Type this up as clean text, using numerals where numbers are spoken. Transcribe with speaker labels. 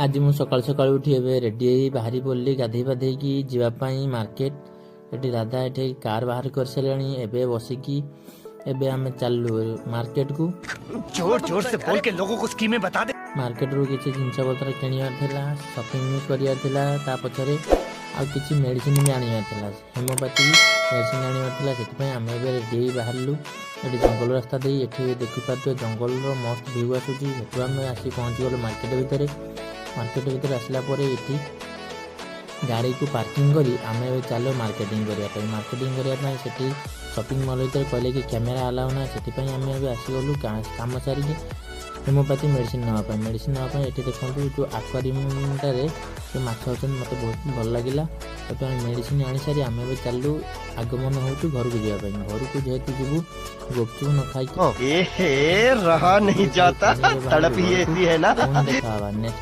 Speaker 1: ଆଜି ମୁଁ ସକାଳୁ ସକାଳୁ ଉଠି ଏବେ ରେଡ଼ି ହେଇ ବାହାରି ପଡ଼ିଲି ଗାଧେଇ ପାଧେଇକି ଯିବା ପାଇଁ ମାର୍କେଟ। ଏଠି ଦାଦା ଏଠି କାର୍ ବାହାର କରିସାରିଲେଣି। ଏବେ ବସିକି ଏବେ ଆମେ ଚାଲିଲୁ ମାର୍କେଟକୁ।
Speaker 2: जोर जोर से बोल के लोगों को स्कीमें बता दे।
Speaker 1: ମାର୍କେଟରୁ କିଛି ଜିନିଷ ପତ୍ର କିଣିବାର ଥିଲା, ସପିଂ ବି କରିବାର ଥିଲା, ତା ପଛରେ ଆଉ କିଛି ମେଡ଼ିସିନ ବି ଆଣିବାର ଥିଲା, ହୋମିଓପାଥି ମେଡ଼ିସିନ ଆଣିବାର ଥିଲା। ସେଥିପାଇଁ ଆମେ ଏବେ ରେଡ଼ି ହେଇ ବାହାରିଲୁ ଏଠି ଜଙ୍ଗଲ ରାସ୍ତା ଦେଇ। ଏଠି ଦେଖିପାରୁଥିବେ, ଜଙ୍ଗଲର ମସ୍ତ ଭ୍ୟୁ ଆସୁଛି। ସେଠୁ ଆମେ ଆସି ପହଞ୍ଚିଗଲୁ ମାର୍କେଟ ଭିତରେ। ମାର୍କେଟ ଭିତରେ ଆସିଲା ପରେ ଏଠି ଗାଡ଼ିକୁ ପାର୍କିଂ କରି ଆମେ ଏବେ ଚାଲୁ ମାର୍କେଟିଂ କରିବା ପାଇଁ। ମାର୍କେଟିଂ କରିବା ପାଇଁ ସେଠି ସପିଂ ମଲ୍ ଭିତରେ କହିଲେ କି କ୍ୟାମେରା ଆଲାଉ ନାହିଁ। ସେଥିପାଇଁ ଆମେ ଏବେ ଆସିଗଲୁ କାମ ସାରିକି ହୋମିଓପାଥି ମେଡ଼ିସିନ ନେବା ପାଇଁ। ମେଡ଼ିସିନ ନେବା ପାଇଁ ଏଠି ଦେଖନ୍ତୁ, ଯେଉଁ ଆକ୍ୱାରିୟମଟାରେ ଯେଉଁ ମାଛ ଅଛନ୍ତି, ମୋତେ ବହୁତ ଭଲ ଲାଗିଲା। ସେଠୁ ଆମେ ମେଡ଼ିସିନ ଆଣିସାରି ଆମେ ଏବେ ଚାଲୁ, ଆଗମନ ହେଉଛୁ ଘରକୁ ଯିବା ପାଇଁ। ଘରକୁ ଯେହେତୁ ଯିବୁ, ଗୁପଚୁପ ନ ଖାଇକି
Speaker 2: ए रहा नहीं जाता, तड़प ही ऐसी है ना।
Speaker 1: ପୁଣି ଦେଖା ହେବା ନେକ୍ସଟ।